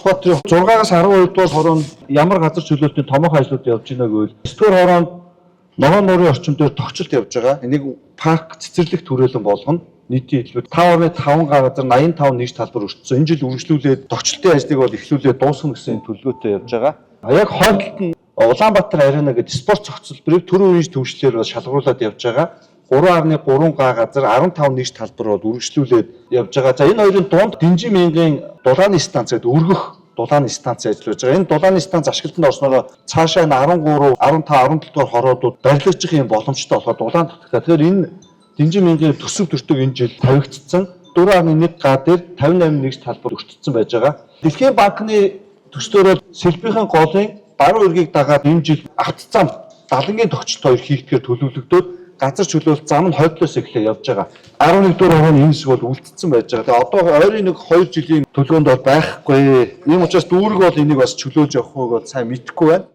Сүхбаатарын 6-аас 12 дугаар хороонд ямар газар чөлөөлтийн томоохон ажлууд явж байна гэвэл 9 дугаар хороонд Ногоон нуурын орчим дээр тогтчлт явж байгаа. Энийг парк цэцэрлэг түрээлэн болгоно. Нийтийн хэлбэр 5.5 га газар 85 нэгж талбар өртсөн. Энэ жил үргэлжлүүлээд тогтчлтын ажлыг бол эхлүүлээд дуусгах гэсэн төлөвлөгөөтэй явж байгаа. Яг хойдолд нь Улаанбаатар арена гэдэг спорт зохицолборыг түрүү үеийн төвшлэр бол шалгаруулад явж байгаа. 3.3 га газар 15 нэгж талбар бол үргэлжлүүлээд явж байгаа. За, энэ хоёрын дунд Динжин мянгын дулааны станц гэдэг өргөх дулааны станц ажиллаж байгаа. Энэ дулааны станц ашиглалтанд орсноороо цаашаа энэ 13, 15, 17 дугаар хороодууд барилгажих юм боломжтой болохоор дулаан дутагтай. Тэгэхээр энэ Динжин мянгын төсөв төртөг энэ жил тавигдсан. 4.1 га дээр 58 нэгж талбар өртөцсөн байж байгаа. Дэлхийн банкны төслөөрөө Сэлбийн голын баруун эргийг дагаад энэ жил автцам далангийн тогтчлт хоёр хийгдэхээр төлөвлөгдөөд газар чөлөөлт зам нь хойдлоос эхлээ явж байгаа. 11 дугаар хорооны энэ хэсэг бол үлдсэн байж байгаа. Тэгээ одоо ойрын нэг 2 жилийн төлөвлөгөөнд бол байхгүй. Ийм учраас дүүрэг бол энийг бас чөлөөлж явах уу бол сайн мэдэхгүй байна.